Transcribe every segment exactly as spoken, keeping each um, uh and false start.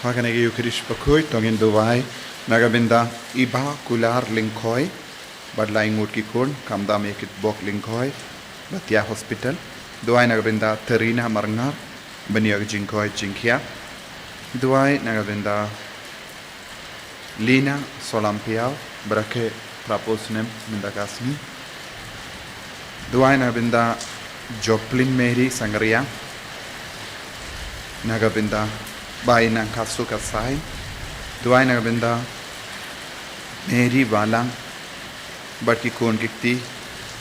Ha kane ka Eucharist bakhuid to ngin duwai na ka bynta i Bah Kular Lyngkhoi bad lai ngut ki khun, khamtam ïa ki bok Lyngkhoi ba thiah hospital. Duwai na ka bynta Terina Marngar ban ïoh ka jingkoit jingkhiah. Duwai na ka bynta Lina Solampiaw, ba rakhe phra phew snem mynta ka sngi. Duwai na ka bynta Joplin Mary Sangria, na ka bynta Bai Nangkhasu Kasai. Duwai na ka bynta Mary Balang bad ki khun ki kti,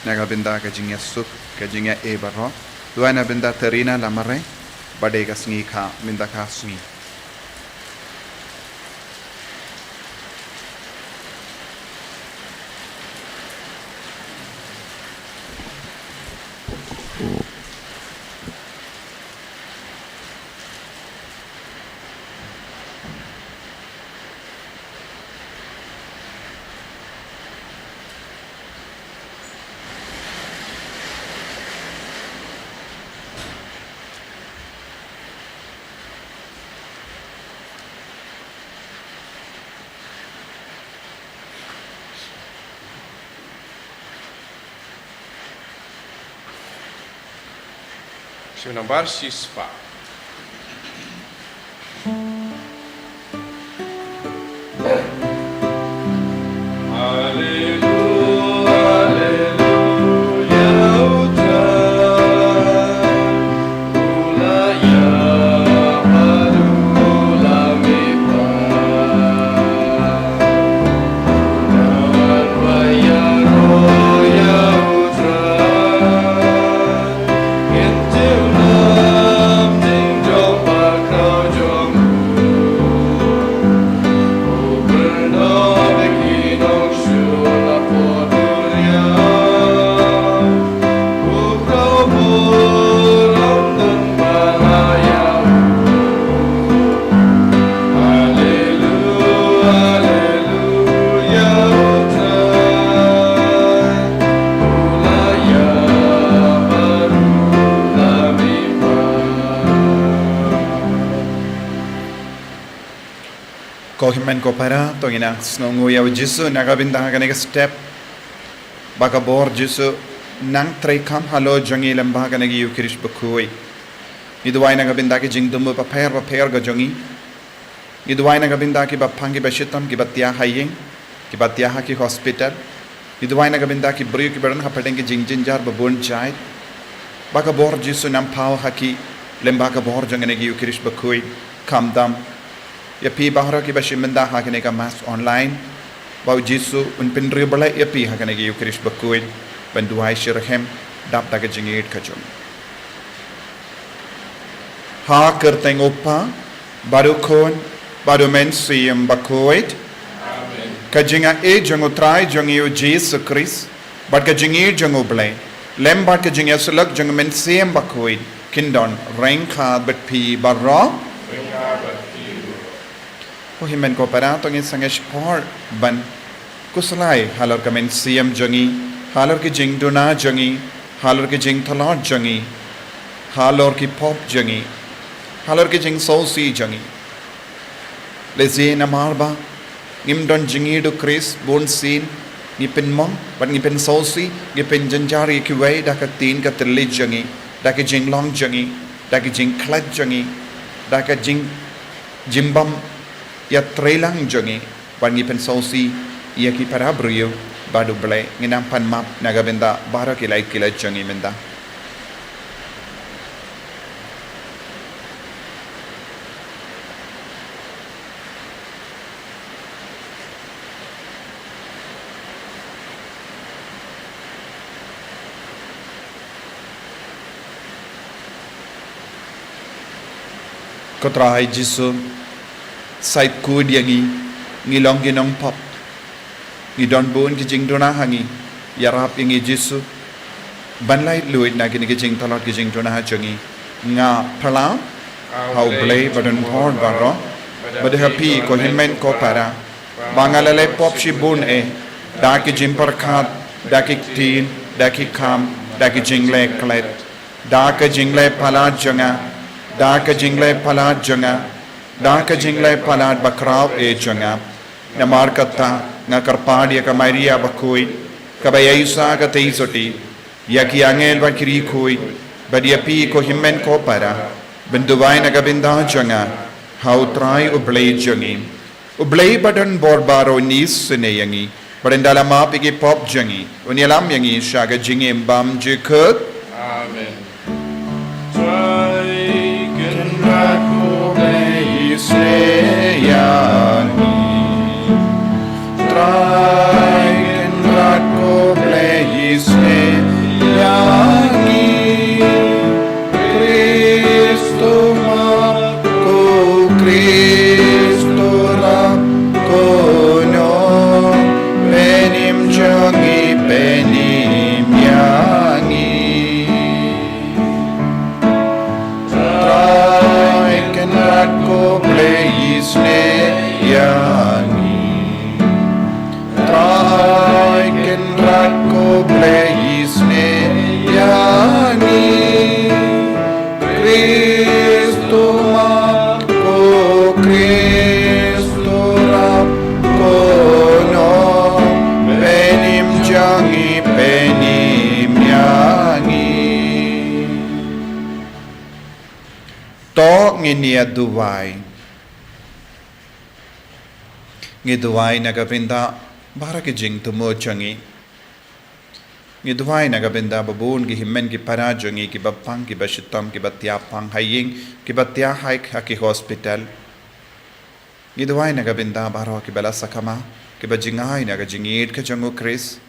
na ka bynta ka jingïasuk, ka jingïaei baroh. Duwai na ka bynta Terina Lamare, ba dei ka sngi kha mynta ka sngi. Shu nambar shispah. Ko hynmen ko para, to ngin nang sngewnguh ïa u Jisu na ka bynta kane ka step ba ka bor Jisu nang treikam halor jong ngi lyngba kane ka Eucharist bakhuid. Ngi duwai na ka bynta ki jingdum bapher bapher ka jong ngi. Ngi duwai na ka bynta kiba pang, kiba shitom, kiba thiah ha ïing, kiba thiah ha ki hospital. Ngi duwai na ka bynta ki briew kiba don hapdeng ki jingjynjar babun jait. Ba ka bor Jisu nang paw ha ki lyngba ka bor jong kane ka Eucharist bakhuid. Khamtam ïa phi baroh kiba shim bynta ha kane ka Mass online, ba u Jisu un pynriewblei ïa phi ha kane ka Eucharist bakhuid ban duwai shitrhem dap da ka jingïeit ka jong. Ha ka kyrteng u Kpa, bad u Khun, bad u Mynsiem Bakhuid. Amen. Ka jingïaid jong u Trai jong ngi u Jisu Khrist, bad ka jingïeit jong u Blei, lem bad ka jingïasyllok jong u Mynsiem Bakhuid, kin don ryngkat bad phi baroh. Ko hynmen ko para, to ngin sangeh shipor ban khuslai halor ka mynsiem jong ngi, halor ki jingduna jong ngi, halor ki jingtlot jong ngi, halor ki pop jong ngi, halor ki jingsngewsih jong ngi. Lehse namar ba ngim don jingïeit u Khrist, bunsien ngi pynmong bad ngi pynsngewsih, ngi pynjynjar ïa kiwei da ka ktien ka thylliej jong ngi, da ki jinglong jong ngi, da ki jingkhlaiñ jong ngi, da ka jing, jingbym ïatreilang jong ngi, bad ngi pynsngewsih ïa ki para briew bad u Blei. Ngin nang pan map na ka bynta baroh ki lait ki lait jong ngi mynta. Ko Trai Jisu, sait khuid ïa ngi, ngi long ki nongpop. Ngi don bun ki jingduna ha ngi, ïarap ïa ngi Jisu ban laitluid na kine ki jingtlot ki jingduna jong ngi. Nga phla ha u Blei badonbor baroh, bad ha phi ko hynmen ko para, ba nga la leh pop shibun eh, da ki jingpyrkhat, da ki ktien, da ki kam, da ki jingleh klet, da ka jingleh palat jong nga, da ka jingleh palat jong nga, Da ka jingleh palat bakhraw eh jong nga. Namar kata nga kyrpad ïa ka Maria bakhuid, kaba ïaisa ka tei soti, ïa ki angel bad ki riewkhuid, bad ïa phi ko hynmen ko para, ban duwai na ka bynta jong nga ha U Trai U Blei jong ngi. U Blei ba don bor baroh un isynei ïa ngi, bad un da la map ïa ki pop jong ngi, un ïalam ïa ngi sha ka jingim bymjukut. Amen. Trai Kynrad ko Blei isynei ïa ngi. Trai Kynrad ko Blei isynei ïa ngi. Khrist u map ko, Khrist u rap ko, nong pynim jong ngi, pynim ïa ngi. Trai Kynrad ko Blei isynei ïa ngi. Trai Kynrad ko Blei isynei ïa ngi. Khrist u map ko, Khrist u rap ko, nong pynim jong ngi, pynim ïa ngi. To ngin ïa duwai. Ngi duwai na ka bynta baroh ki jingthmu jong ngi. Ngi duwai na ka bynta ba bun ki hynmen ki para jong ngi kiba pang, kiba shitom, kiba thiah pang ha ïing, kiba thiah haik ha ki hospital. Ngi duwai na ka bynta baroh kiba la sakma, kiba jngai na ka jingïeit ka jong U Khrist.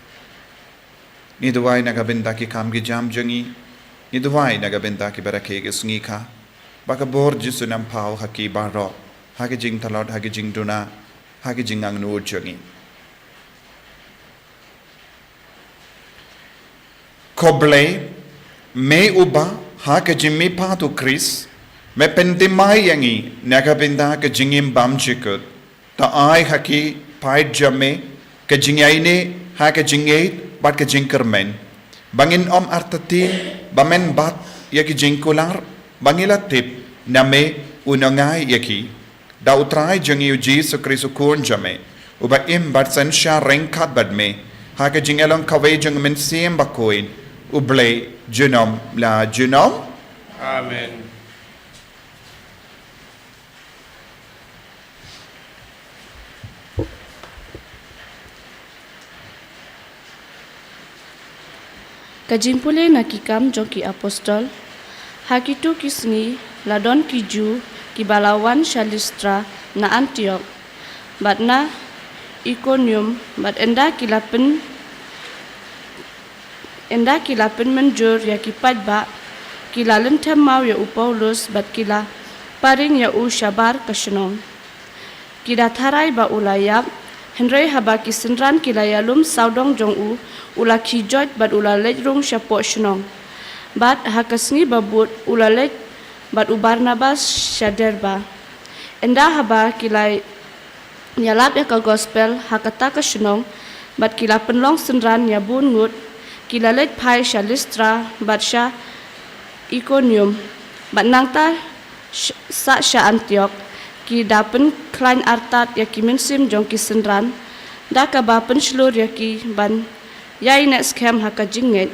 Ngi duwai na ka bynta ki kam ki jam jong ngi. Ngi duwai na ka bynta kiba rakhe ki sngi kha. Ba ka bor Jisu un ym phaw ha ki baroh, ha ki jingtlot, ha ki jingduna, ha ki jingangnud jong ngi. Ko Blei, me uba ha ka jingmihpat U Khrist me pynthymmai ïa ngi na ka bynta ka jingim bymjukut. To ai ha ki paid jong me ka jingïaineh ha ka jingïeit bad ka jingkyrmen, ba ngin ym artatien ba men bat ïa ki jingkular ba ngi la tip na me u nongai ïa ki. Da U Trai jong ngi U Jisu Khrist U Khun jong me, uba im bad synshar ryngkat bad me ha ka jingïalong kawei jong U Mynsiem Bakhuid, U Blei junom la junom. Amen. Ka jingpule na Ki Kam jong ki Apostol. Ha kito ki sngi la don ki Jiw kiba la wan sha Listra na Antiok bad na Ikonium, bad ynda ki la pyn ynda ki la pynmynjur ïa ki paidbah, ki la lynthem maw ïa u Paulus bad ki la pharing ïa u shabar ka shnong. Ki da tharai ba u la ïap, hynrei haba ki synran ki la ïalum sawdong jong u, u la khie joit bad u la leit rung shapoh shnong. Bad ha ka sngi ba bud u la leit bad u Barnabas sha Derba. Ynda haba ki la ïalap ïa ka gospel ha kata ka shnong, bad ki la pynlong synran ïa bun ngut, ki la leit phai sha Listra bad sha Ikonium, bad nangta sh- sah sha Antiok. Ki da pynkhlaiñ artat ïa ki mynsiem jong ki synran da kaba pynshlur ïa ki ban ïaineh skhem ha ka jingngeit,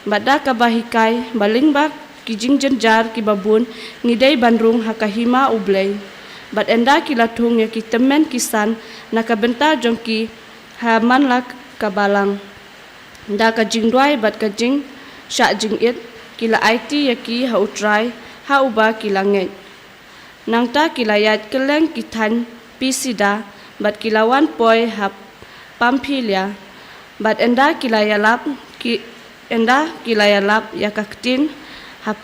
bad da kaba hikai ba lyngba ki jingjynjar kiba bun ngi dei ban rung ha ka hima U Blei. Bad ynda ki la thung ïa ki tymmen ki san na ka bynta jong ki ha man la ka balang, da ka jingduwai bad ka jingshah jingit ki la aiti ïa ki ha U Trai ha uba ki la ngeit. Nangta ki la ïaid kylleng ki thaiñ Pisida bad ki la wan poi ha Pamphylia. Bad ynda ki la ïalap ki ynda ki la ïalap ïa ka ktien ha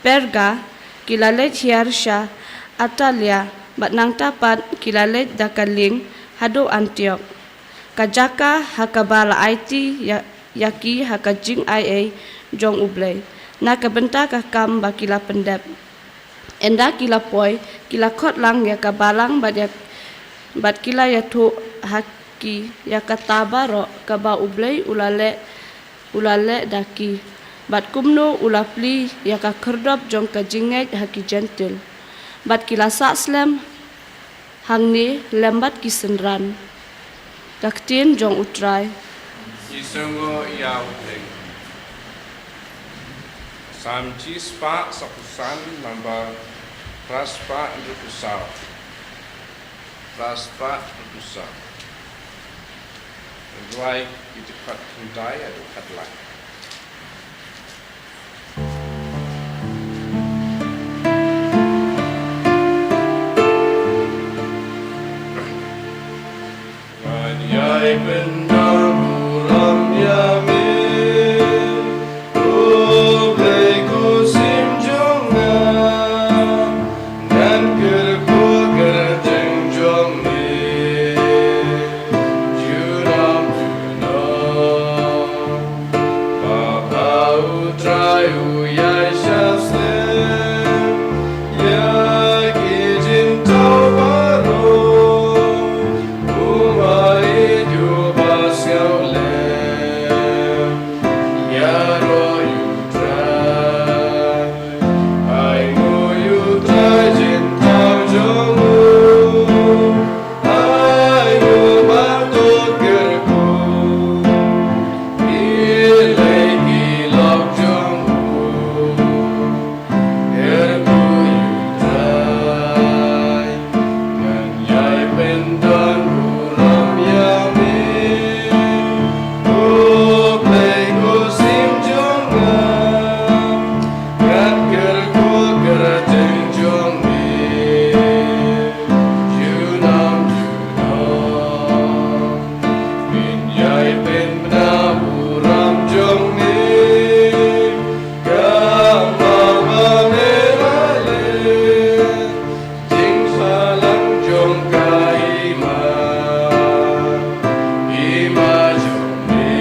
Perga, ki la leit hiar sha Atalia, bad nangta pat ki la leit da ka lieng haduh Antiok, ka jaka ha kaba la aiti ïa, ïa ki ha ka jingai ei jong U Blei na ka bynta ka kam ba ki la pyndep. Ynda ki la poi, ki la khot lang ïa ka balang bad ïa, bad ki la ïathuh ha ki ïa kata baroh kaba U Blei u la leh, u la leh da ki, bad kumno u la plie ïa ka khyrdop jong ka jingngeit ha ki Jentil. Bad ki la sah slem Hangne lem bad ki synran. Ka ktien jong U Trai. Ki sngew ïa U Blei. Salm shispah saphew san, nambar phra spah hynriewphew saw. Phra spah hynriewphew saw. Duwai ki dkhot khyndai haduh khatlai. Ngan ïai pyndonkam burom ïa me, U Blei u Syiem jong nga. Ngan kyrkhu kyrteng jong me junom junom. Ba U Trai u ïai sha slem ïa ki jingthaw baroh. U ïeit uba sngewlem ïaroh ïa U Trai. Ai nguh ïa U Trai jingthaw jong u. Ai nguh bad to kyrkhu. Ki lei ki lok jong u. Kyrkhu ïa U Trai. Ngan ïai pyndon burom ïa me, U Blei u Syiem jong nga. Ngan kyrkhu kyrteng jong me junom junom. Pynïaid pynbna burom jong me, kama ba me la leh. Jingshalan jong ka hima, hima jong me,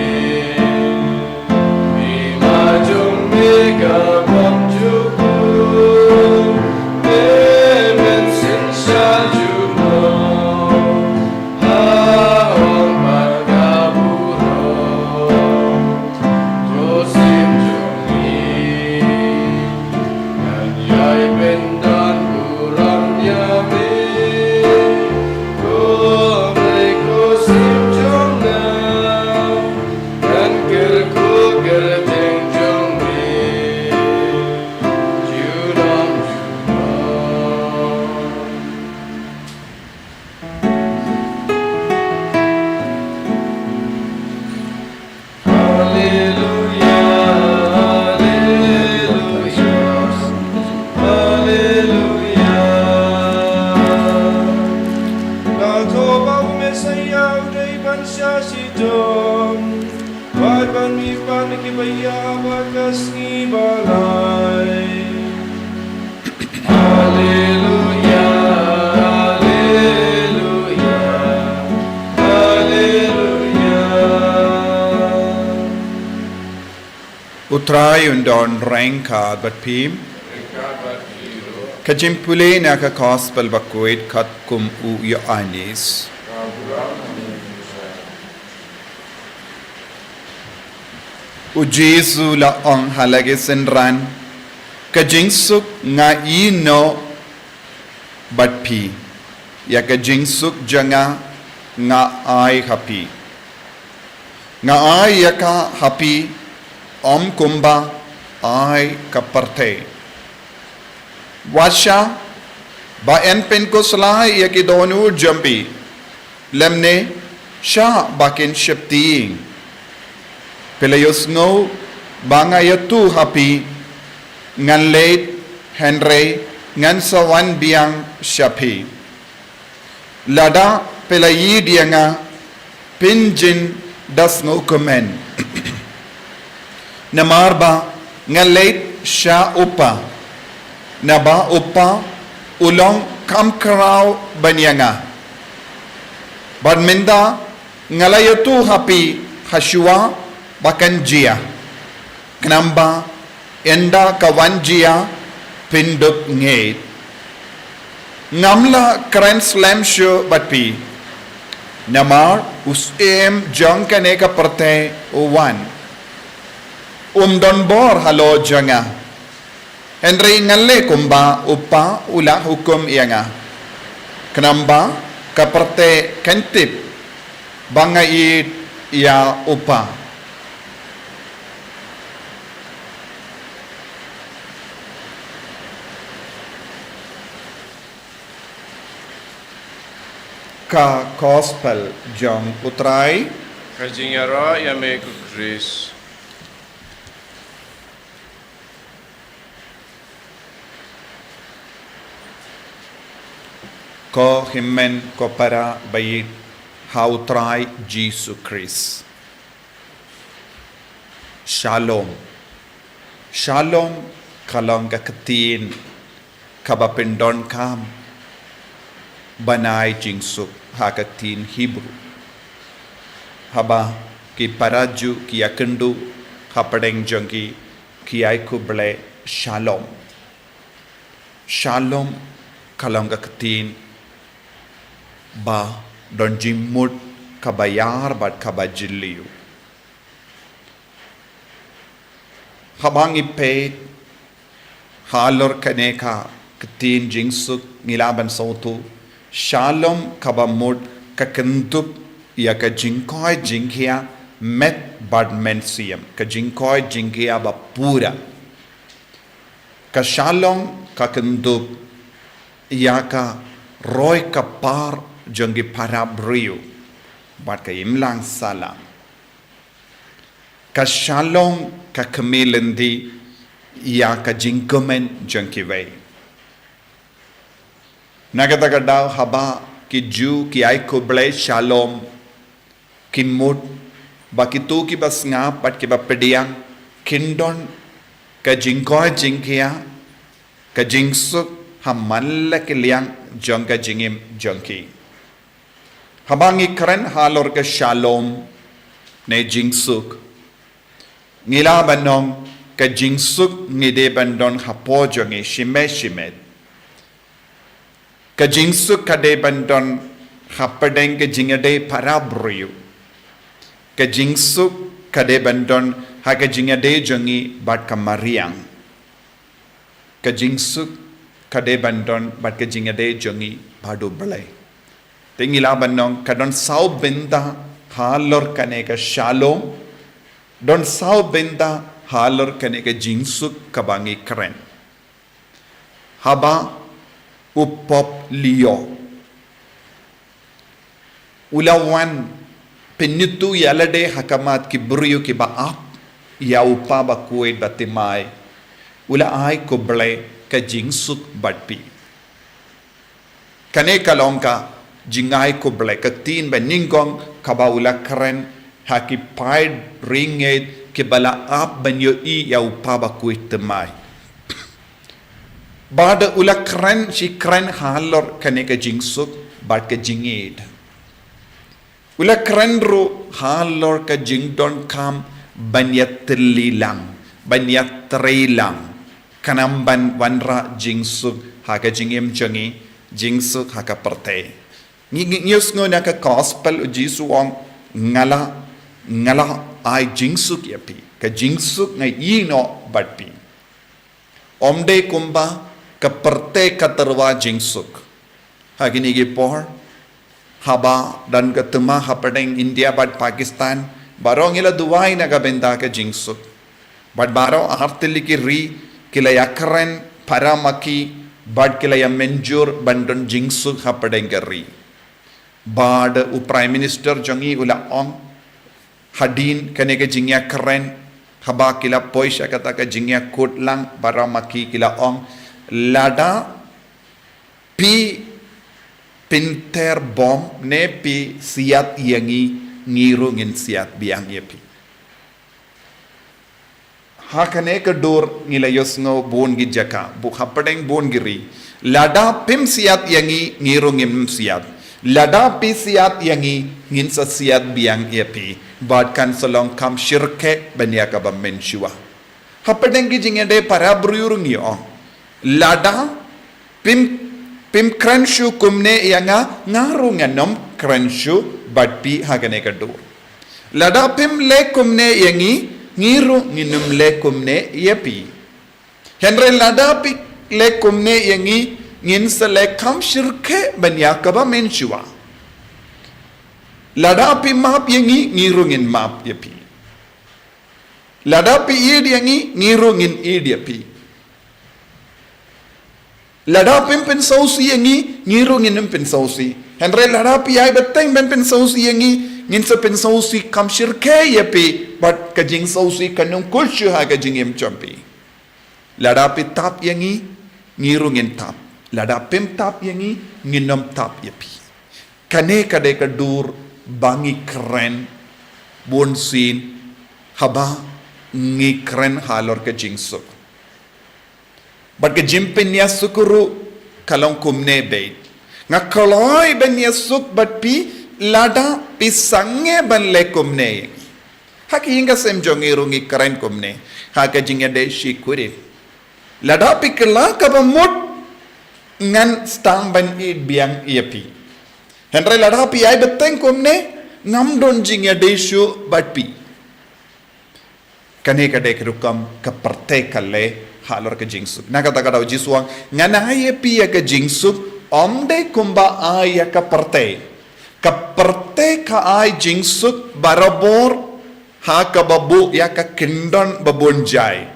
hima jong me ka bym jukut. Me mynsiem sha junom, ha ong bad ka burom. To Syiem jong ngi, ngan ïai pyndonkam burom ïa me. Ko Blei ko Syiem jong nga, ngan kyrkhu kyrteng jong me junom junom. Haleluia, haleluia, haleluia. Nga thaw ba u Messaïa u dei ban shah shitom bad ban mihpat na kiba ïap ha ka sngi ba lai. Haleluia, haleluia, haleluia. U Trai un don ryngkat bad phi. Ka jingpule na ka Gospel Bakhuid katkum u Ïoannis. U Jisu la ong ha la ki synran, ka jingsuk nga ïehnoh bad phi, ïa ka jingsuk jong nga nga ai ha phi. Nga ai ïa ka ha phi, ym kumba ai ka pyrthei. Wat shah ba yn pynkhuslai ïa ki dohnud jong phi, lymne shah ba kin sheptieng. Phi la ïohsngew ba nga ïathuh ha phi, ngan leit, hynrei ngan sa wan biang sha phi. Lada phi la ïeit ïa nga, phin jin da sngewkmen. Namar ba nga leit sha U Kpa, naba U Kpa u long kham khraw ban ïa nga. Bad mynta nga la ïathuh ha phi hashuwa ba kan jia. Khnang ba ynda ka wan jia phin dup ngeit. Ngam lah kren slem shuh bad phi, namar u syiem jong kane ka pyrthei u wan. Um don bor halor jong nga. Hynrei ngan leh kumba U Kpa u la hukum ïa nga. Khnang ba ka pyrthei kan tip ba nga ïeit ïa u Kpa. Ka Gospel jong u Trai. Ka jingïaroh ïa me ko Khrist. Ko hynmen ko para ba ïeit ha u Trai Jisu Khrist. Shalom. Shalom ka long ka ktien kaba pyndonkam ban ai jingsuk ha ka ktien Hebrew. Haba ki para Jiw ki ïakynduh hapdeng jong ki, ki ai khublei shalom. Shalom ka long ka ktien ba don jingmut kaba ïar bad kaba jylliew. Haba ngi peit halor kane ka ktien jingsuk, ngi lah ban sngewthuh shalom kaba mut ka kynthup ïa ka jingkoit jingkhiah met bad mynsiem, ka jingkoit jingkhiah ba pura. Ka shalom ka kynthup ïa ka roi ka par jong ki para briew bad ka imlang sahlang. Ka shalom ka khmih lynti ïa ka jingkmen jong kiwei. Na kata ka daw haba ki Jiw ki ai khublei shalom, ki mut ba kito kiba sngap bad kiba pdiang kin don ka jingkoit jingkhiah, ka jingsuk ha man la ki liang jong ka jingim jong ki. Haba ngi kren halor ka shalom ne jingsuk, ngi lah ban ong ka jingsuk ngi dei ban don hapoh jong ngi shimet shimet. Ka jingsuk ka dei ban don hapdeng ka jingïadei para briew. Ka jingsuk ka dei ban don ha ka jingïadei jong ngi bad ka mariang. Ka jingsuk ka dei ban don bad ka jingïadei jong ngi bad U Blei. Te ngi lah ban ong ka don saw bynta halor kane ka shalom, don saw bynta halor kane ka jingsuk kaba ngi kren. Haba u Pope Leo u la wan pynithuh ïa lade ha khmat ki briew kiba ap ïa u Kpa bakhuid bathymmai, u la ai khublei ka jingsuk bad phi. Kane ka long ka jingai khublei, ka ktien ba nyngkong kaba u la kren ha ki paid ri ngeit kiba la ap ban ïohi ïa u Kpa bakhuid thymmai. Bad u la kren shi kren halor kane ka jingsuk bad ka jingïeit. U la kren ruh halor ka jingdonkam ban ïatylli lang, ban ïatrei lang, khnang ban wanrah jingsuk ha ka jingim jong ngi, jingsuk ha ka pyrthei. Ngi, ngi, ngi ïohsngew na ka gospel u Jisu u ong, nga la, nga la ai jingsuk ïa phi, ka jingsuk nga ïehnoh bad phi. Ym dei kumba ka pyrthei ka tyrwa jingsuk. Ha kine ki por, haba don ka thma hapdeng India bad Pakistan, baroh ngi la duwai na ka bynta ka jingsuk. Bad baroh artylli ki ri ki la ïakren para ma ki bad ki la ïamynjur ban don jingsuk hapdeng ka ri. Bad u Prime Minister jong ngi u la ong, hadien kane ka jingïakren, haba ki la poi sha kata ka jingïakut lang para ma ki, ki la ong, lada phi pynter bom ne phi siat ïa ngi, ngi ruh ngin siat biang ïa phi. Ha kane ka dur ngi la ïohsngew bun ki jaka, bun hapdeng bun ki ri. Lada phim siat ïa ngi, ngi ruh ngim siat. Lada phi siat ïa ngi, ngin sa siat biang ïa phi. Bad kan sa long kam shyrkhei ban ïa kaba mynshuwa. Hapdeng ki jingïadei para briew ruh ngi ong, lada phim, phim kren shuh kumne ïa nga, nga ruh ngan ym kren shuh bad phi ha kane ka dur. Lada phim leh kumne ïa ngi, ngi ruh ngin ym leh kumne ïa phi. Hynrei lada phi leh kumne ïa ngi, Ngin sa leh kam shyrkhei ban ïa kaba mynshuwa. Lada phi map ïa ngi, ngi ruh ngin map ïa phi. Lada phi ïeit ïa ngi, ngi ruh ngin ïeit ïa phi. Lada phim pynsngewsih ïa ngi, ngi ruh ngin ym pynsngewsih. Hynrei lada phi ai bteng ban pynsngewsih ïa ngi, ngin sa pynsngewsih kam shyrkhei ïa phi, bad ka jingsngewsih kan ym kut shuh ha ka jingim jong phi. Lada phi tap ïa ngi, ngi ruh ngin tap. Lada phim tap ïa ngi, ngin ym tap ïa phi. Kane ka dei ka dur ba ngi kren bunsien haba ngi kren halor ka jingsuk. Bad ka jingpynïasuk ruh ka long kumne beit. Nga kloi ban ïasuk bad phi lada phi sangeh ban leh kumne ïa ngi. Ha ka ïing ka sem jong ngi ruh ngi kren kumne ha ka jingïadei shi kurim. Lada phi kylla kaba mut, ngan sdang ban ïeit biang ïa phi. Hynrei lada phi ai bteng kumne, ngam don jingïadei shuh bad phi. Kane ka dei ka rukom ka pyrthei ka leh halor ka jingsuk. Na kata ka daw Jisu u ong, ngan ai ïa phi ïa ka jingsuk, ym dei kumba ai ïa ka pyrthei. Ka pyrthei ka ai jingsuk barabor ha kaba buh ïa ka kyndon babun jai.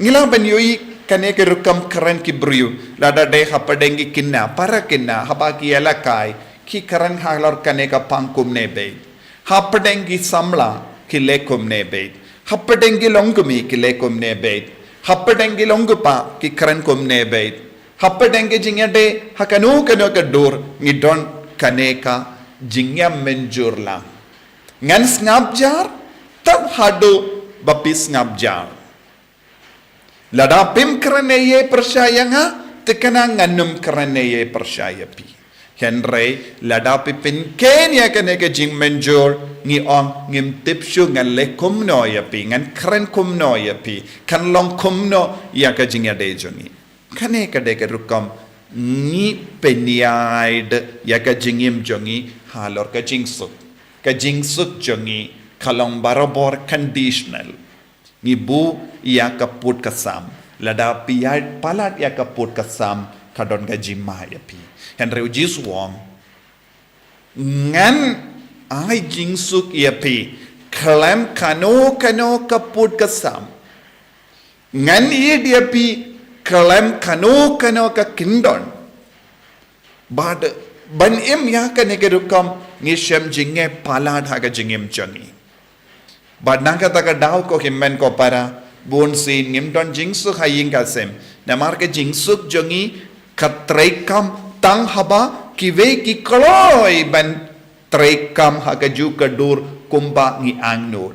Ngi lah ban ïohi kane ka rukom kren ki briew, lada dei hapdeng ki khynnah, para khynnah, haba ki ïalehkai, ki kren halor kane ka pang kumne beit. Hapdeng ki samla, ki leh kumne beit. Hapdeng ki longkmie, ki leh kumne beit. Hapdeng ki longkpa, ki kren kumne beit. Hapdeng ki jingïadei ha kano kano ka dur, ngi don kane ka jingïamynjur lang. Ngan sngap jar, tad haduh ba phi sngap jar. Lada phim kren ei ei pyrshah ïa nga, te kane ngan ym kren ei ei pyrshah ïa phi. Hynrei lada phi pynkheiñ ïa kane ka jingmynjur, ngi ong, ngim tip shuh ngan leh kumno ïa phi, ngan kren kumno ïa phi, kan long kumno ïa ka jingïadei jong ngi. Kane ka dei ka rukom ngi pynïaid ïa ka jingim jong ngi halor ka jingsuk. Ka jingsuk jong ngi ka long barabor conditional. Ngi buh ïa ka pud ka sam. Lada phi ïaid palat ïa ka pud ka sam, ka don ka jingma ïa phi. Hynrei u Jisu u ong, ngan ai jingsuk ïa phi khlem kano kano ka pud ka sam. Ngan ïeit ïa phi khlem kano kano ka kyndon. Bad ban im ïa kane ka rukom ngi shem jingeh palat ha ka jingim jong ngi. Bad na kata ka daw ko hynmen ko para, bunsien ngim don jingsuk ha ïing ka sem. Namar ka jingsuk jong ngi ka treikam tang haba kiwei ki kloi ban treikam ha kajuh ka dur kumba ngi angnud.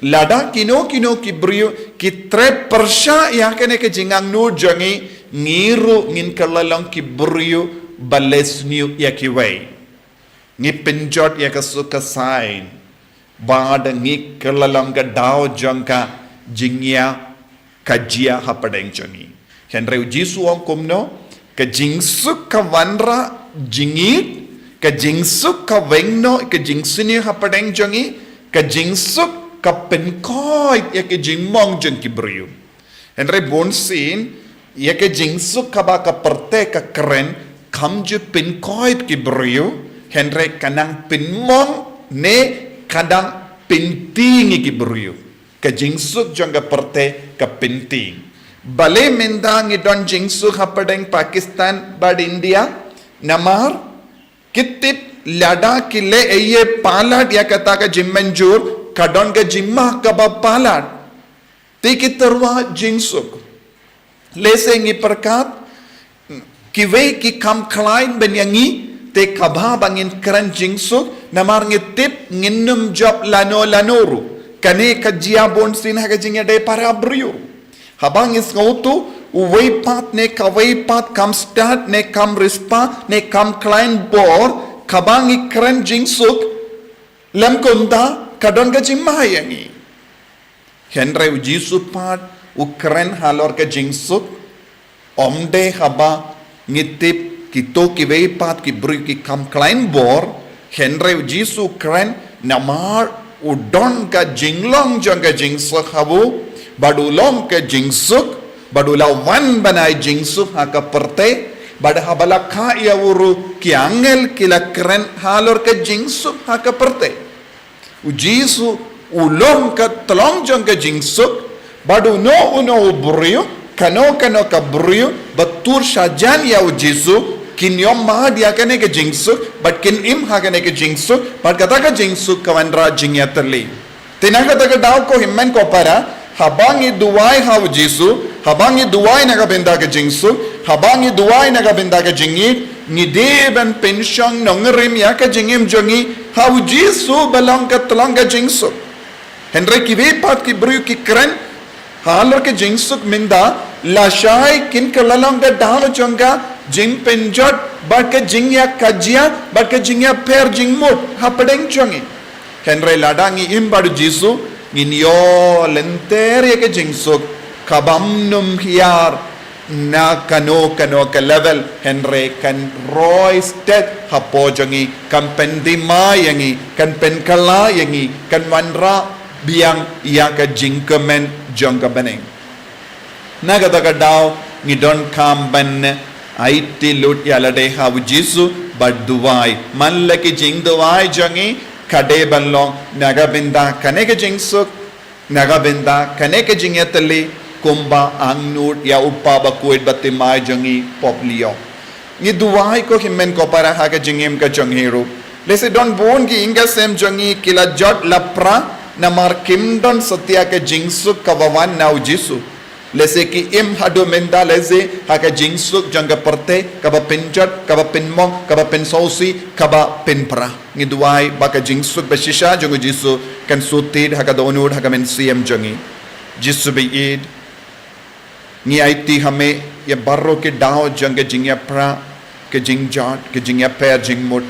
Lada kino kino ki briew ki trei pyrshah ïa kane ka jingangnud jong ngi, ngi ruh ngin kylla long ki briew ba leh sniew ïa kiwei. Ngi pynjot ïa ka suk ka saiñ. Bad ngi kylla long ka daw jong ka jingïa ka jia hapdeng jong ngi. Hynrei u Jisu u ong kumno, ka jingsuk ka wanrah jingïeit, ka jingsuk ka weng noh ka jingsniew hapdeng jong ngi, ka jingsuk ka pynkoit ïa ka jingmong jong ki briew. Hynrei bunsien ïa ka jingsuk kaba ka pyrthei ka kren kam ju pynkoit ki briew, hynrei ka nang pynmong ne ka nang pyntieng ïa ki briew. Ka jingsuk jong ka pyrthei ka pyntieng. Balei mynta ngi don jingsuk hapdeng Pakistan bad India? Namar ki tip lada ki leh ei ei palat ïa kata ka jingmynjur, ka don ka jingma kaba palat. Te ki tyrwa jingsuk. Lehse ngi pyrkhat, kiwei ki kham khlaiñ ban ïa ngi, te kaba ba ngin kren jingsuk, namar ngi tip ngin ym jop lano lano ruh. Kane ka jia bunsien ha ka jingïadei para briew. Haba ngi sngewthuh, uwei pat ne kawei pat kham stad ne kham riewspah ne kham khlaiñ bor, kaba ngi kren jingsuk, lym kumta ka don ka jingma ïa ngi. Hynrei u Jisu pat u kren halor ka jingsuk, ym dei haba ngi tip kito kiwei pat ki briew ki kham khlaiñ bor, hynrei u Jisu u kren namar u don ka jinglong jong ka jingsuk ha u, bad u long ka jingsuk, Bad u la wan ban ai jingsuk ha ka pyrthei, bad haba la kha ïa u ruh ki angel ki la kren halor ka jingsuk ha ka pyrthei. U Jisu u long ka tlong jong ka jingsuk, bad uno uno u briew, kano kano ka briew ba tur shajan ïa u Jisu, kin ïoh mad ïa kane ka jingsuk, bad kin im ha kane ka jingsuk, bad kata ka jingsuk ka wanrah jingïatylli. Te na kata ka daw ko hynmen ko para, haba ngi duwai ha u Jisu, haba ngi duwai na ka bynta ka jingsuk, haba ngi duwai na ka bynta ka jingïeit, ngi dei ban pynshong nongrim ïa ka jingim jong ngi ha u Jisu ba long ka tlong ka jingsuk. Hynrei kiwei pat ki briew ki kren halor ka jingsuk mynta, lashai kin kylla long ka daw jong ka jingpynjot bad ka jingïakajia bad ka jingïapher jingmut hapdeng jong ngi. Hynrei lada ngi im bad u Jisu, ngin ïoh lynter ïa ka jingsuk ka bym nym hiar na kano kano ka level, hynrei kan roi stet hapoh jong ngi, kan pynthymmai ïa ngi, kan pynkylla ïa ngi, kan wanrah biang ïa ka jingkmen jong ka bneng. Na kata ka daw ngi donkam ban aiti lut ïa lade ha u Jisu bad duwai. Man la ki jingduwai jong ngi ka dei ban long na ka bynta kane ka jingsuk, na ka bynta kane ka jingïatylli, kumba angnud ïa u Pa bakhuid bathymmai jong ngi, Pope Leo. Ngi duwai ko hynmen ko para ha ka jingim ka jong ngi ruh. Lehse don bun ki ïing ki sem jong ngi ki la jot la pra namar kim don satia ka jingsuk kaba wan na u Jisu. Lehse ki im haduh mynta lehse ha ka jingsuk jong ka pyrthei, kaba pynjot, kaba pynmong, kaba pynsngewsih, kaba pynpra. Ngi duwai ba ka jingsuk bashisha jong u Jisu kan shu tied ha ka dohnud ha ka mynsiem jong ngi. Jisu baieit, ngi aiti ha me ïa baroh ki daw jong ka jingïapra, ka jingjot, ka jingïapher jingmut.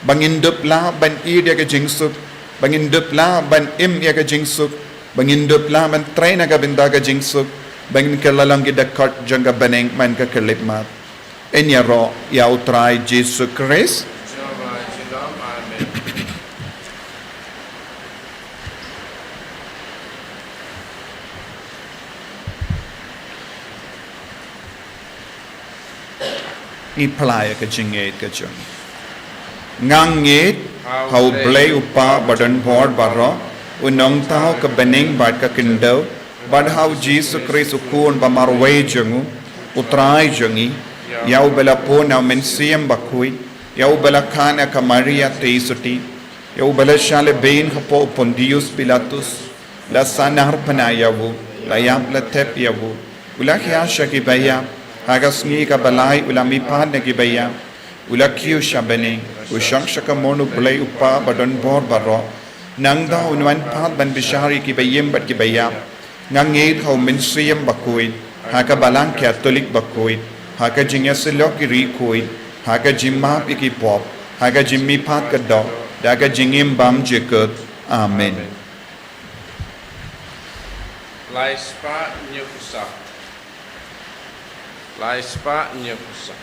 Ba ngin dup lah ban ïeit ïa ka jingsuk, ba ngin dup lah ban im ïa ka jingsuk, ba ngin dup lah ban trei na ka bynta ka jingsuk, ba ngin kylla long ki dkhot jong ka bneng man ka khyllipmat. Yn ïaroh ïa u Trai Jisu Khrist. Ngi phla ïa ka jingngeit ka jong ngi. Nga ngeit ha U Blei U Kpa badonbor baroh, U Nongthaw ka bneng bad ka khyndew, bad ha U Jisu Khrist U Khun ba marwei jong u, U Trai jong ngi, ïa uba la pun na U Mynsiem Bakhuid, ïa uba la kha na ka Maria Theisotti, ïa uba la shah lehbeiñ hapoh u Pontius Pilatus, la sahnarphna ïa u, la ïap la thep ïa u, u la hiar sha ki baïap, ha ka sngi kaba lai u la mihpat na ki baïap, u la kiew sha bneng, u shong sha kamon U Blei U Kpa badonbor baroh. Nangta un wan pat ban bishar ïa ki baïing bad ki baïap. Nga ngeit ha U Mynsiem Bakhuid, ha ka Balang Katholik bakhuid, ha ka jingïasyllok ïa ki riewkhuid, ha ka jingmap ïa ki pop, ha ka jingmihpat ka doh, da ka jingim bymjukut. Amen. Lai spah hynñiew phew saw. Lai spah hynñiew phew saw.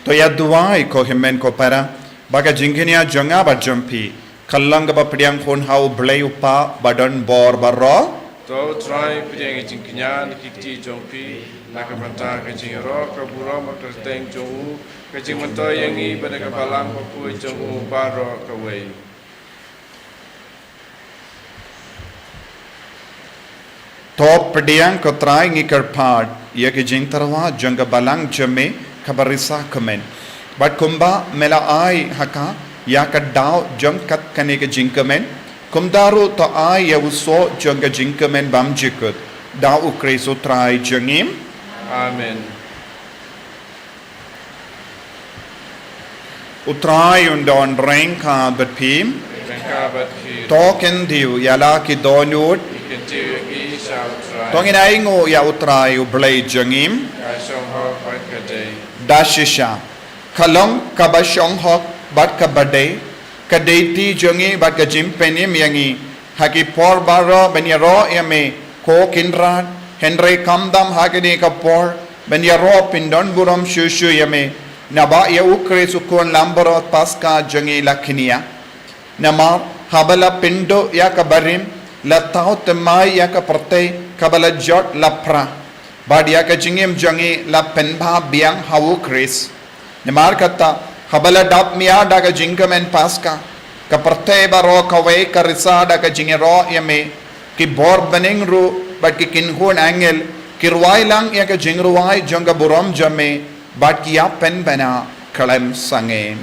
To ïa duwai ko hynmen ko para, ba ka jingkñia jong nga bad jong phi kan long kaba pdiang khun ha U Blei U Kpa badonbor baroh. To Trai, pdiang ïa ka jingkñia na ki kti jong phi, na ka bynta ka jingïaroh, ka burom, ka kyrteng jong u, ka jingmyntoi ïa ngi, bad na ka balang bakhuid jong u baroh kawei. To pdiang ko Trai, ngi kyrpad ïa ka jingtyrwa jong ka balang jong me kaba risa kmen. Bad kumba me la ai ha ka ïa ka daw jong kat kane ka jingkmen, kumta ruh to ai ïa u soh jong ka jingkmen bymjukut. Da u Khrist u Trai jong ngi. Amen. U Trai un don ryngkat bad phi. Ryngkat bad phi. To kyntiew ïa la ki dohnud. Kyntiew ïa ki sha u Trai. To ngin ainguh ïa u Trai u Blei jong ngi. Ka shong hok bad ka dei. Da shisha, ka long kaba shong hok bad kaba dei, ka dei ti jong ngi bad ka jingpynim ïa ngi ha ki por baroh ban ïaroh ïa me, ko Kynrad. Hynrei khamtam ha kane ka por ban ïaroh pyndonburom shuh shuh ïa me, naba ïa u Khrist u Khun langbrot Paskha jong ngi la kñia. Namar haba la pynduh ïa ka barim, la thaw thymmai ïa ka pyrthei kaba la jot la pra, bad ïa ka jingim jong ngi la pynbha biang ha u Khrist. Namar kata, haba la dap mih da ka jingkmen Paskha, ka pyrthei baroh kawei ka risa da ka jingïaroh ïa me. Ki bor bneng ruh bad ki kynhun angel ki rwai lang ïa ka jingrwai jong ka burom jong me, bad ki ïa pynbna khlem sangeh.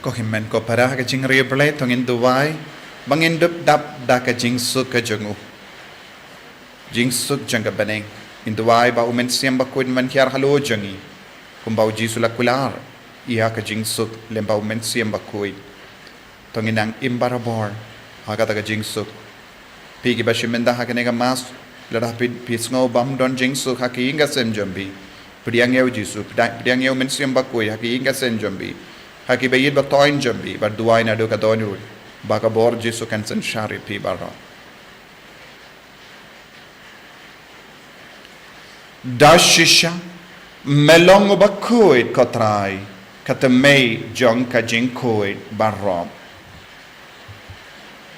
Ko hynmen ko para ha ka jingriewblei, to ngin duwai ba ngin dup dap da ka jingsuk ka jong u. Jingsuk jong ka bneng. Ngin duwai ba u Mynsiem Bakhuid un wan hiar halor jong ngi, kumba u Jisu la kular ïa ka jingsuk lyngba u Mynsiem Bakhuid. To ngin nang im barabor ha kata ka jingsuk. Phi kiba shim bynta ha kane ka Mass, lada phi, phi sngew bym don jingsuk ha ki ïing ka sem jong phi, pdiang ïa u Jisu, pdiang, pdiang ïa u Mynsiem Bakhuid ha ki ïing ka sem jong phi, ha ki ba ïeit ba thoiñ jong phi, bad duwai naduh ka dohnud ba ka bor Jisu kan synshar ïa phi baroh. Da shisha, me long uba khuid ko Trai, ka thymmei jong ka jingkhuid baroh.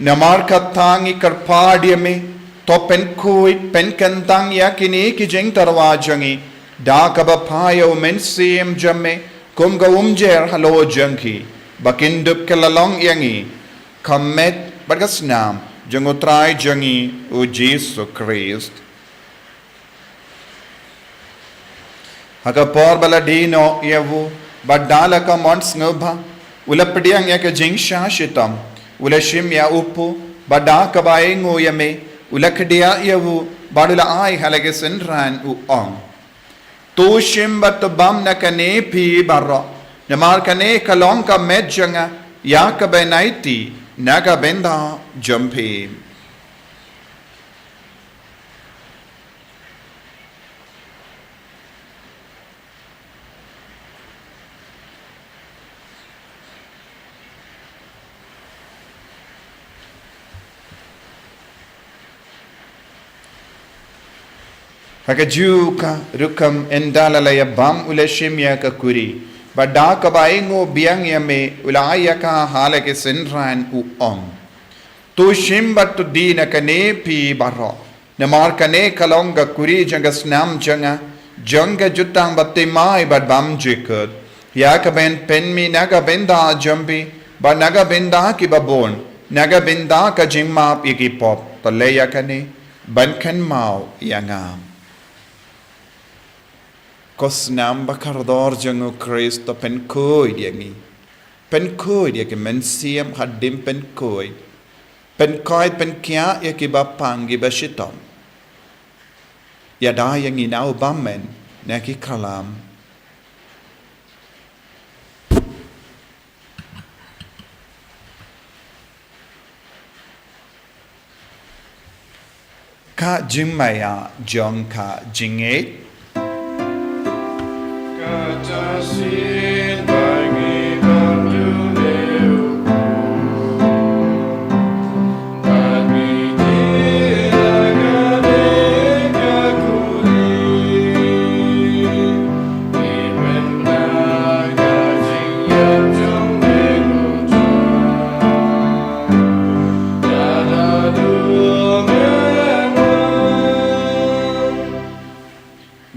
Namar kata ngi kyrpad ïa me, to pynkhuid pynkyntang ïa kine ki jingtyrwa jong ngi da kaba phah ïa u Mynsiem jong me kum ka umjer halor jong ki, ba kin dup kylla long ïa ngi ka met bad ka snam jong u Trai jong ngi u Jisu Khrist. Ha ka por ba la die noh ïa u, bad da la ka mon sngewbha, u la pdiang ïa ka jingshah shitom, u la shim ïa u pud, bad da kaba ainguh ïa me, u la khdiah ïa u, bad u la ai ha la ki synran, u ong: To shim bad to bam na kane phi baroh, namar kane ka long ka met jong nga ïa kaba nai ti na ka bynta jong phi. Ha kajuh ka rukom, ynda la ïa bam, u la shim ïa ka kuri, bad da kaba ainguh biang ïa me, u la ai ïa ka ha la ki synran, u ong: To shim bad to die na kane phi baroh, namar kane ka long ka kuri jong ka snam jong nga, jong ka jutang bathymmai bad bymjukut. Ïa ka ban pynmih na ka bynta jong phi bad na ka bynta kiba bun, na ka bynta ka jingmap ïa ki pop. To leh ïa kane ban kynmaw ïa nga. Ko snam ba kordor jong U Khrist, to pynkhuid ïa ngi. Pynkhuid ïa ki mynsiem hadien pynkhuid. Pynkhuid, pynkhiah ïa kiba pang, kiba shitom. Ïada ïa ngi na u bymman na ki khlam. Ka jingmaïa jong ka jingngeit.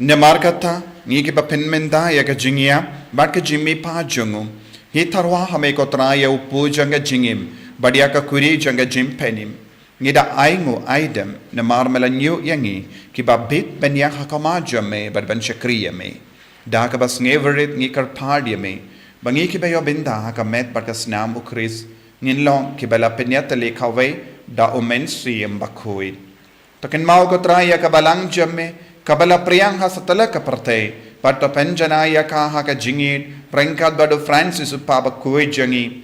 Namar kata, ngi kiba pynmynta ïa ka jingïap bad ka jingmihpat jong u, ngi tyrwa ha me ko Trai ïa u pud jong ka jingim bad ïa ka kuri jong ka jingpynim. Ngi da ai nguh ai dem namar me la ñiew ïa ngi kiba bit ban ïaid ha khmat jong me bad ban shakri ïa me. Da kaba sngewrit ngi kyrpad ïa me ba ngi kiba ïoh bynta ha ka met bad ka snam U Khrist ngin long kiba la pynïatylli kawei da U Mynsiem Bakhuid. To kynmaw ko Trai ïa ka balang jong me kaba la phriang ha satlak ka pyrthei, bad to pynjanai ïa ka ha ka jingïeit ryngkat bad u Francis u Kpa Bakhuid jong ngi,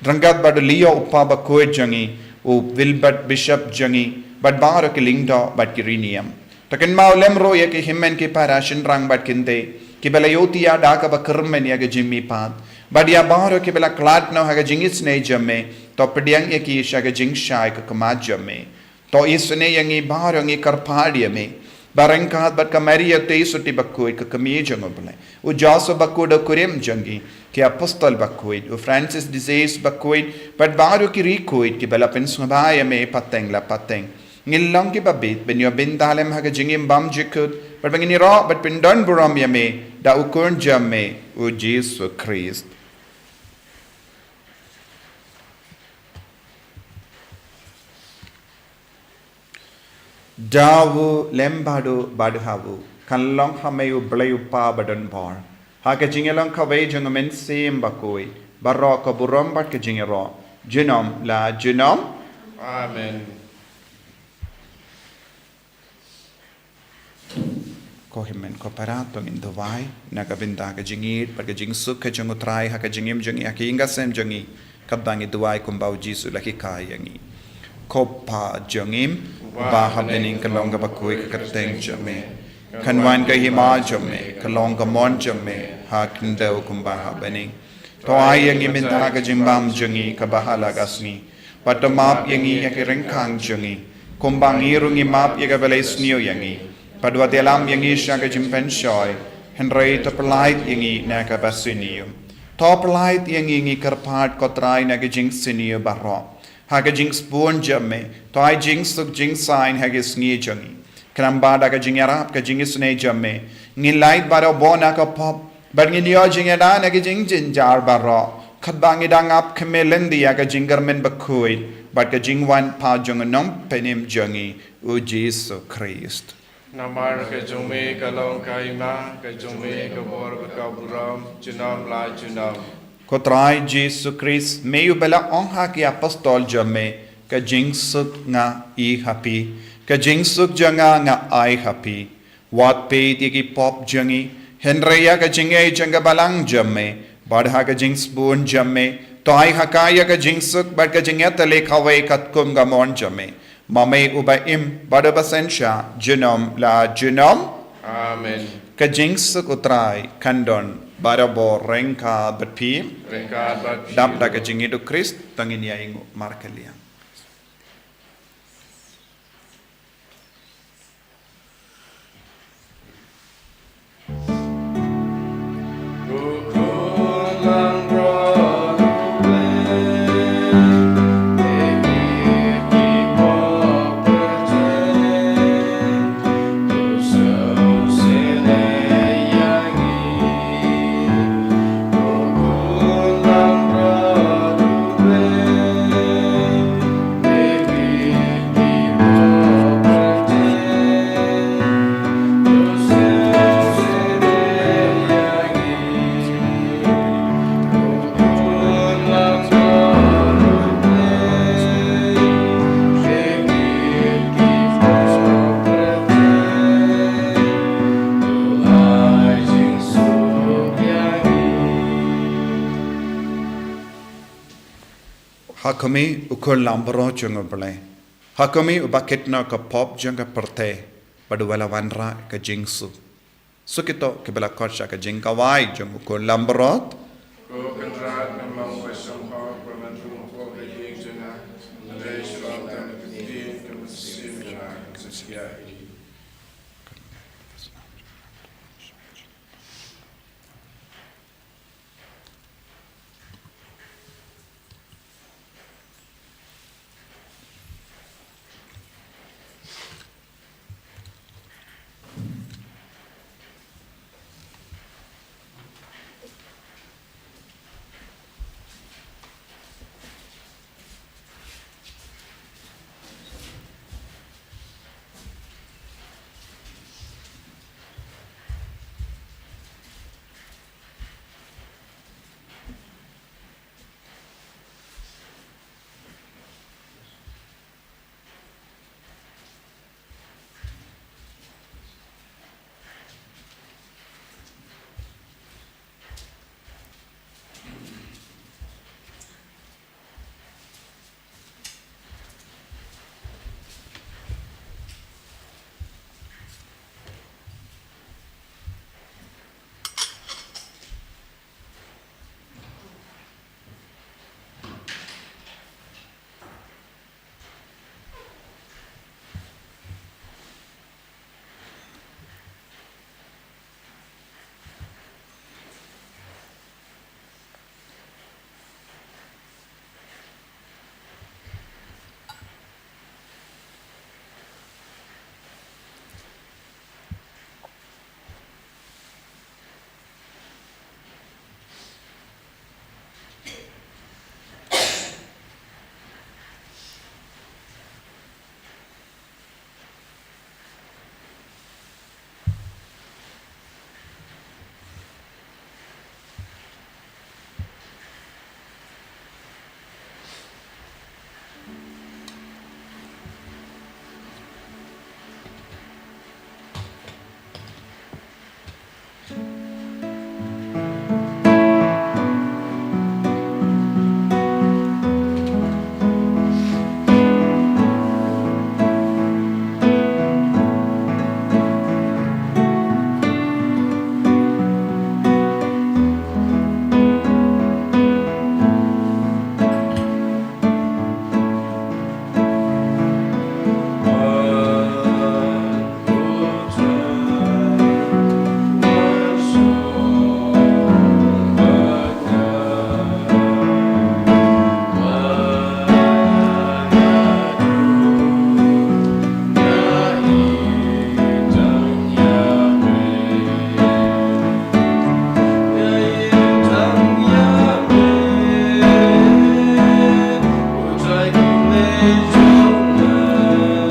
ryngkat bad u Leo u Kpa Bakhuid jong ngi, u Wilbert Bishop jong ngi, bad baroh ki lyngdoh bad ki riewniam. To kynmaw lem ruh ïa ki hynmen ki para shynrang bad kynthei kiba la ïohthiah da kaba kyrmen ïa ka jingmihpat, bad ïa baroh kiba la khlad noh ha ka jingisynei jong me. To pdiang ïa ki sha ka jingshai ka khmat jong me. To isynei ïa ngi baroh, ngi kyrpad ïa me ba ryngkat bad ka Maria Theisotti Bakhuid ka kmie jong U Blei, u Joseph Bakhuid u kurim jong ngi, ki apostol bakhuid, u Francis de Sales Bakhuid bad baroh ki riewkhuid kiba la pynsngewbha ïa me pateng la pateng, ngin long kiba bit ban ïoh bynta lem ha ka jingim bymjukut bad ba ngin ïaroh bad pyndonburom ïa me da U Khun jong me, U Jisu Khrist. Da u lem bad u bad ha u, kan long ha me U Blei U Kpa badonbor, ha ka jingïalong kawei jong U Mynsiem Bakhuid, baroh ka burom bad ka jingïaroh junom la junom. Amen. Ko hynmen ko para, to ngin duwai na ka bynta ka jingïeit bad ka jingsuk ka jong U Trai ha ka jingim jong ngi, ha ka ïing ka sem jong ngi, katba ngi duwai kumba U Jisu u la hikai ïa ngi. Ko Pa jong ngi uba ha bneng, ka long kaba khuid ka kyrteng jong me. Kan wan ka hima jong me, ka long ka mon jong me ha khyndew kumba ha bneng. To ai ïa ngi mynta ka jingbam jong ngi kaba ha la ka sngi. Bad to map ïa ngi ïa ki ryngkang jong ngi, kumba ngi ruh ngi map ïa kiba la isniew ïa ngi. Bad wat ïalam ïa ngi sha ka jingpynshoi, hynrei to pyllait ïa ngi na kaba sniew. To pyllait ïa ngi, ngi kyrpad ko Trai, na ka jingsniew baroh. Ha ka jingsbun jong me, to ai jingsuk jingsaiñ ha ka sngi jong ngi. Khnang ba da ka jingïarap ka jingisynei jong me, ngin lait barabor na ka pop, bad ngin ïoh jingïada na ki jingjynjar baroh, katba ngi dang ap khmih lynti ïa ka jingkyrmen bakhuid bad ka jingwan pat jong U Nongpynim jong ngi, U Jisu Khrist. Namar ka jong me ka long ka hima, ka jong me ka bor bad ka burom junom la junom. Ko Trai Jisu Khrist, me uba la ong ha ki apostol jong me, ka jingsuk nga ai ha phi, ka jingsuk jong nga nga ai ha phi. Wat peit ïa ki pop jong ngi, hynrei ïa ka jingngeit jong ka balang jong me, bad ha ka jingsbun jong me, to ai ha ka ïa ka jingsuk bad ka jingïatylli kawei katkum ka mon jong me. Ma me uba im bad uba synshar junom la junom. Amen. Ka jingsuk U Trai kan don barabor ryngkat bad phi. Ryngkat bad phi. Dap da ka jingngeit U Khrist, to ngin ïa ainguh markylliang. Ha kum i u khun langbrot jong U Blei. Ha kum i uba kit noh ka pop jong ka pyrthei. Bad uba la wanrah ka jingsuk. Suk ito kiba la khot sha ka jingkawei jong u khun langbrot. Ko Kynrad, nga ong ba sngewbha ba men rung ko ba ïeit jong nga, lei shuwa da ka ktien ka mynsiem jong nga kan sa shah ïa ki.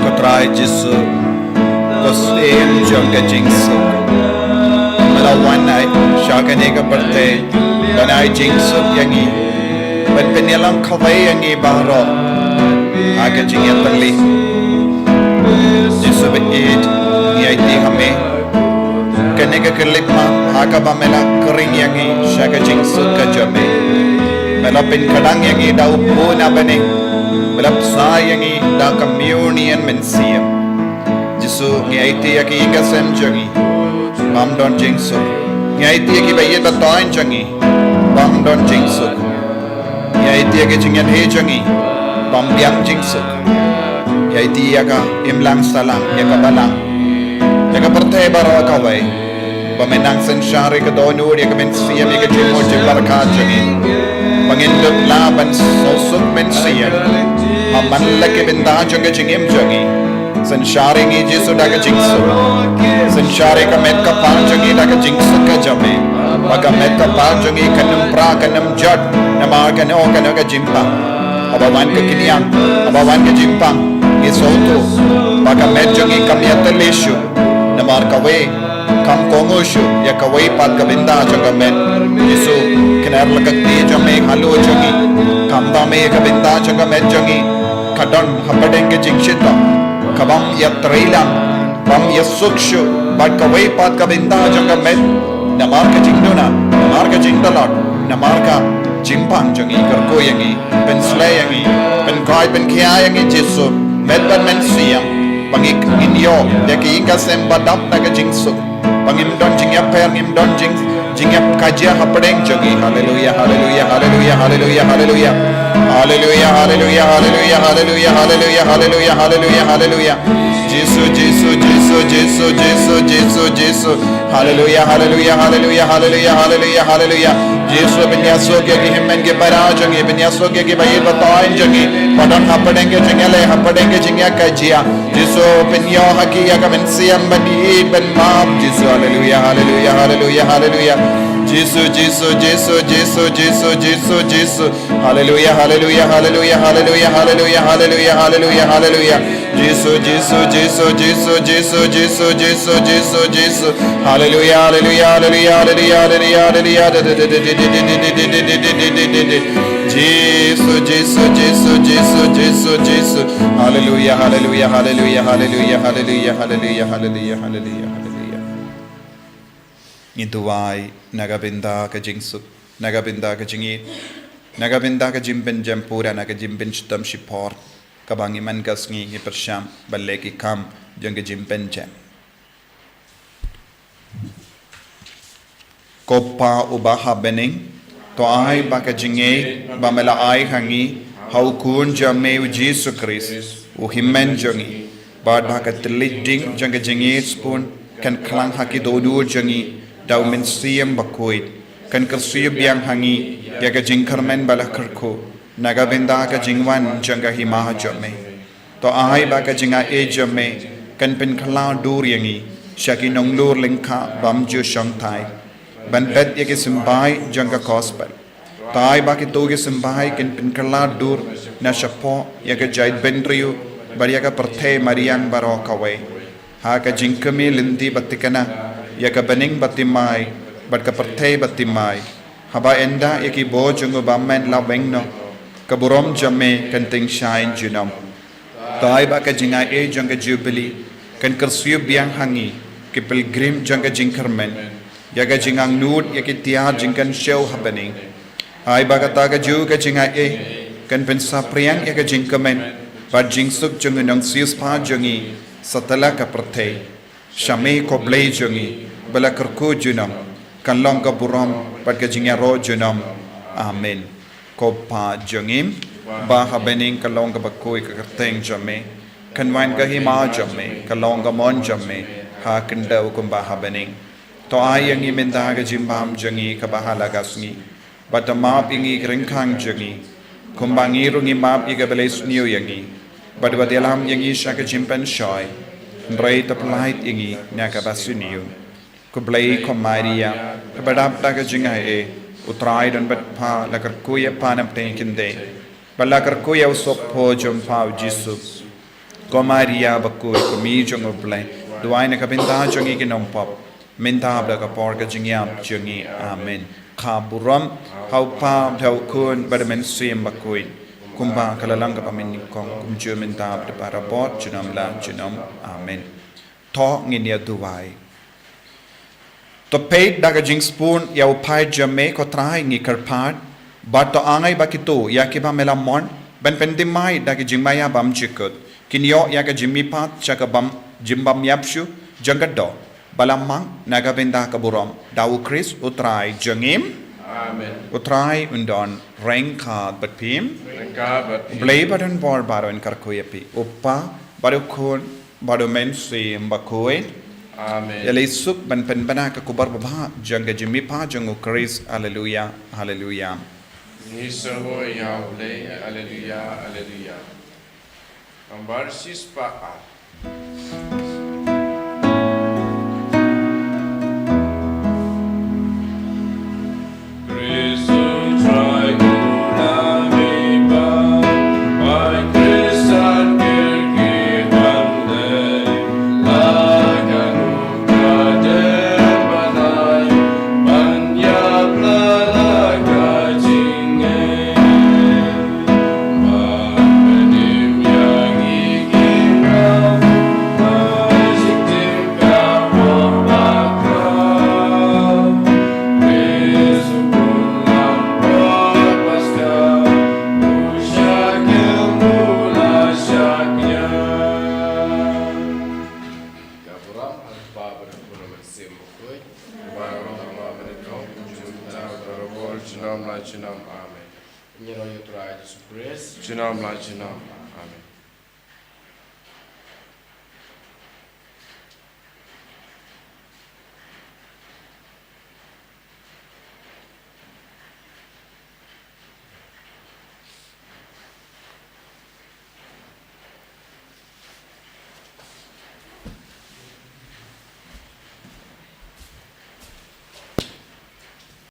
Ko Trai Jisu, ko Syiem jong ka jingsuk, me la wan ai sha kane ka pyrthei ban ai jingsuk ïa ngi, ban pynïalam kawei ïa ngi baroh ha ka jingïatylli. Jisu ba ïeit, ngi aiti ha me. Kane ka khyllipmat ha kaba me la khring ïa ngi sha ka jingsuk ka jong me. Me la pynkhlaiñ ïa ngi da u bun na bneng. Me la bsa ïa ngi da ka mynsiem. Jisu, ngi aiti ïa ki ïing ki sem jong ngi bym don jingsuk. Ngi aiti ïa ki ba ïeit ba taiñ jong ngi bym don jingsuk. Ngi aiti ïa ki jingïadei jong ngi bym biang jingsuk. Ngi aiti ïa ka imlang sahlang, ïa ka balang, ïa ka pyrthei baroh kawei. Ba men nang synshar ïa ka dohnud, ïa ka mynsiem, ïa ka jingmut jingpyrkhat jong ngi. Ba ngin dup lah ban sngewsuk mynsiem ha man la ki bynta jong ka jingim jong ngi. Synshar ïa ngi Jisu da ka jingsuk. Synshar ïa ka met ka phad jong ngi da ka jingsuk ka jong me. Ba ka met ka phad jong ngi kan ym pra kan ym jot namar kano kano ka jingpang. Haba wan ka kynriang, haba wan ka jingpang, ngi sngewthuh ba ka met jong ngi kam ïatylli shuh. Namar kawei kam kohnguh shuh ïa kawei pat ka bynta jong ka met. Jisu, kynnoh la ka kti jong me halor jong ngi. Khamtam ïa ka bynta jong ka met jong ngi. Ka don hapdeng ka jingshitom ka bym ïatrei lang, bym ïasuk shuh bad kawei pat ka bynta jong ka met. Namar ka jingduna, namar ka jingtlot, namar ka jingbam jong ngi, kyrkhu ïa ngi, pynsleh ïa ngi, pynkoit pynkhia ïa ngi Jisu, met bad mynsiem, ba ngi ngin ïoh ïa ka ïing ka sem ba dap na ka jingsuk, ba ngim don jingïapher, ngim don jing jingïakajia hapdeng jong ngi. Haleluia, haleluia, haleluia, haleluia, haleluia. Haleluia, haleluia, haleluia, haleluia, haleluia, haleluia, haleluia, haleluia. Jisu, Jisu, Jisu, Jisu, Jisu, Jisu, Jisu. Haleluia, haleluia, haleluia, haleluia, haleluia, haleluia. Jisu, pynïasuk ïa ki hynmen ki para jong ngi, pynïasuk ïa ki ba ïeit ba taiñ jong ngi ba don hapdeng ka jingïaleh, hapdeng ka jingïakajia. Jisu, pynïoh ha ki ïa ka mynsiem ban ïeit ban map. Jisu, haleluia, haleluia, haleluia, haleluia. Jisu, Jisu, Jisu, Jisu, Jisu, Jisu, Jisu. Haleluia, haleluia, haleluia, haleluia, haleluia, haleluia, haleluia, haleluia. Jisu, Jisu, Jisu, Jisu, Jisu, Jisu, Jisu, Jisu, Jisu. Haleluia, haleluia, haleluia, haleluia, haleluia, haleluia. Jisu, Jisu, Jisu, Jisu, Jisu, Jisu. Haleluia, haleluia, haleluia, haleluia, haleluia, haleluia, haleluia, haleluia, haleluia. Ngi duwai na ka bynta ka jingsuk, na ka bynta ka jingïeit, na ka bynta ka jingpynjem pura, na ka jingpynshitom shipor kaba ngi man ka sngi ngi pyrshang ban leh ki kam jong ka jingpynjem. Ko Pa uba ha bneng, to ai ba ka jingïeit ba me la ai ha ngi ha u Khun jong me u Jisu Khrist, u hynmen jong ngi, bad ba ka thylliej ding jong ka jingïeit sbun kan khlang ha ki dohnud jong ngi da u Mynsiem Bakhuid, kan kyrsiew biang ha ngi ïa ka jingkyrmen ba la kyrkhu na ka bynta ka jingwan jong ka hima jong me. To ai ba ka jingaiei jong me kan pynkylla dur ïa ngi sha ki nonglur lyngkha bym ju shongthait ban bet ïa ki symbai jong ka gospel. To ai ba kito ki symbai kin pynkylla dur na shapoh ïa ka jaitbynriew bad ïa ka pyrthei mariang baroh kawei, ha ka jingkmie lynti ba thikna ïa ka bneng ba thymmai bad ka pyrthei ba thymmai, haba ynda ïa ki bor jong u bymman la weng noh, ka burom jong me kan tyngshaiñ junom. To ai ba ka jingaiei jong ka Jubili kan kyrsiew biang ha ngi ki pilgrim jong ka jingkyrmen ïa ka jingangnud ïa ki tiar jingkynshew ha bneng. Ai ba kata kajuh ka jingaiei kan pynsaphriang ïa ka jingkmen bad jingsuk jong u nongsiewspah jong ngi satlak ka pyrthei. Sha me ko Blei jong ngi ba la kyrkhu junom, kan long ka burom bad ka jingïaroh junom. Amen. Ko Pa jong ngi ba ha bneng, kan long kaba khuid ka kyrteng jong me, kan wan ka hima jong me, kan long ka mon jong me ha khyndew kumba ha bneng. To ai ïa ngi mynta ka jingbam jong ngi kaba ha la ka sngi. Bad to map ïa ngi ki ryngkang jong ngi, kumba ngi ruh ngi map ïa kiba la isniew ïa ngi. Bad wat ïalam ïa ngi sha ka jingpynshoi, hynrei to pyllait ïa ngi na kaba sniew. Ko Blei, ko Maria kaba dap da ka jingaiei, U Trai don bad pha. La kyrkhu ïa pha na pdeng ki kynthei bad la kyrkhu ïa u sohpho jong pha u Jisu. Ko Maria bakhuid, ko Mei jong U Blei, duwai na ka bynta jong ngi ki nongpop, mynta bad ha ka por ka jingïap jong ngi. Amen. Ka burom ha U Pa bad ha U Khun bad ha U Mynsiem Bakhuid, kumba ka la long kaba mynnyngkong, kumjuh mynta bad barabor, junom la junom. Amen. To ngin ïa duwai. To peit da ka jingsbun ïa u paid jong me, ko Trai, ngi kyrpad, bad to ai ba kito ïa kiba me la mon ban pynthymmai da ka jingmaïa bymjukut kin ïoh ïa ka jingmihpat sha ka bym, jingbymïap shuh jong ka doh ba la mang, na ka bynta ka burom da U Khrist U Trai jong ngi. Amen. U Trai un don ryngkat bad phi. Ryngkat bad phi. U Blei ba don bor baroh un kyrkhu ïa phi, U Pa bad U Khun bad U Mynsiem Bakhuid. Amen. Ïa la isuk ban pynbna ka khubor babha jong ka jingmihpat jong U Khrist. Haleluia, haleluia. Ngi sngewbha ïa U Blei. Haleluia, haleluia. Nambar shispah ar. Amen. Ngi ïaroh ïa u Trai Jisu Khrist. Junom la junom. Amen.